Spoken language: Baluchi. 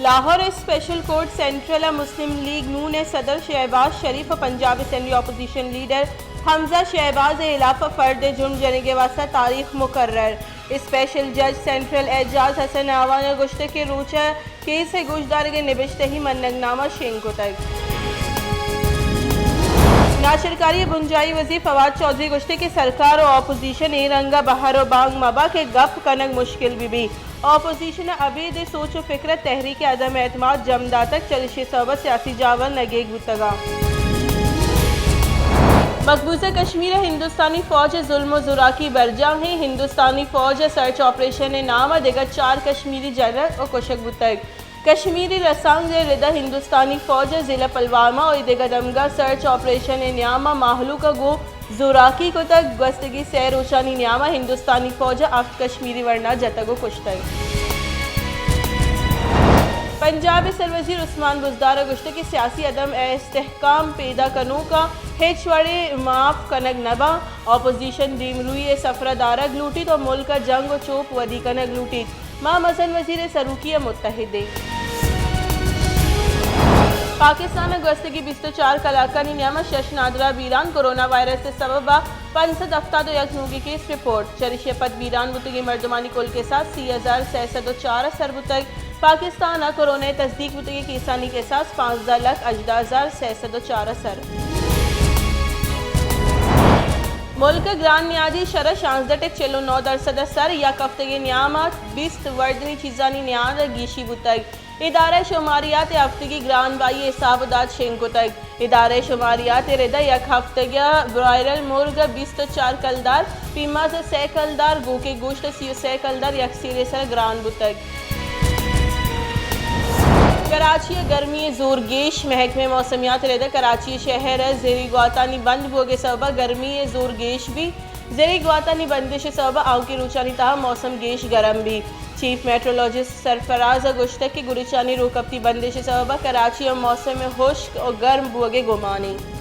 لاہور اسپیشل کورٹ سینٹرل ءَ مسلم لیگ نون ءِ صدر شہباز شریف ءُ پنجاب اسمبلی اپوزیشن لیڈر حمزہ شہباز ءِ ہلاپ ءَ فرد ءِ جرم جنگ ءِ واستہ تاریخ مقرر۔ اسپیشل جج سینٹرل اعجاز حسن اعوان ءَ گوشتگ کہ روچ ءَ کیس ءِ گوشدارگ ءِ نبشتہی منگ نامہ شنگ کتگ۔ ناشرکاری ءِ بنجاہی وزیر فواد چوہدری گوشتگ کہ سرکار ءُ اپوزیشن اے رنگ ءَ بہر ءُ بانگ مہ با کہ گپ کنگ مشکل بہ بی۔ اپوزیشن ءَ ابید ءِ سوچ ءُ فکر ءَ تحریک عدم اعتماد جم داتگ، چریشی ءِ سوب ءَ سیاسی جاور نگیگ بوتگ اَنت۔ مقبوضہ کشمیر ءَ ہندوستانی فوج ءِ ظلم ءُ زوراکی برجاہ اِنت۔ ہندوستانی فوج ءِ سرچ آپریشن ءِ نام ءَ دگہ چار کشمیری جنرل ءَ کشگ بوتگ۔ کشمیری رسانک ءِ رد ءَ ہندوستانی فوج ءَ ضلع پلوامہ ءُ ایدگہ دمگاں سرچ آپریشن ءِ نیام ءَ مہلوک ءَ گوں زوراکی کتگ۔ گوستگیں سئے روچانی نیام ءَ ہندوستانی فوج ءَ ہفت کشمیری ورنا جتگ ءُ کشتگ۔ پنجاب ءِ سروزیر عثمان بزدار ءَ گوشتگ کہ سیاسی عدم استحکام پیدا کنوکاں ہچ وڑیں معاف کنگ نہ باں۔ اپوزیشن دیمروئی ءِ سفر ءَ دارگ لوٹیت ءُ ملک ءَ جنگ ءُ چوپ ودی کنگ لوٹیت۔ ما مزن وزیر ءِ سروکی ءَ متحد ایں۔ پاکستان ءَ گوستگیں بیست ءُ چار کلاکانی نیام ءَ شش نادراہ بیران، کورونا وائرس ءِ سبب ءَ پنچ سد ہفتاد ءُ یک نوگیں کیس رپورٹ۔ چریشی ءَ پد بیران بوتگیں مردمانی کل کساس سی ہزار سئے سد ءُ چار ءَ سر بوتگ۔ پاکستان ءَ کورونا ءِ تصدیق بوتگیں کیسانی کساس پانزدہ لکھ ہژدہ ہزار سئے سد ءُ چار ءَ سر۔ ملک ءِ گران نیادی شرح شانزدہ ٹک چل ءُ نو درسد ءَ سر، یک ہفتگے نیام ءَ بیست وردنی چیزانی نیاد ءَ گیشی بوتگ۔ ادارہ شماریات ءَ ہفتگی گران بہائی ءِ حساب ءُ داد شنگ کتگ۔ ادارہ شماریات ءِ رد ءَ یک ہفتگی ءَ برائلر مرگ ءِ بیست ءُ چار کلدار، پیماز ءِ سئے کلدار، گوکے گوشت ءِ سی ءُ سئے کلدار یک سیرے سر ءَ گران بوتگ۔ کراچی ءَ گرمی ءِ زور گیش، محکمہ موسمیات ءِ رد ءَ کراچی شہر ءَ زری گواتانی بند بوگ ءِ سبب ءَ گرمی ءِ زور گیش بیت۔ زری گواتانی بندش ءِ سبب ءَ آؤکیں روچانی تہا موسم گیش گرم بیت۔ چیف میٹرولوجسٹ سرفراز ءَ گوشتگ کہ گریچانی روکپتی بندش ءِ سبب ءَ کراچی ءَ موسم ہشک ءُ گرم بوگ ءِ گمان اِنت۔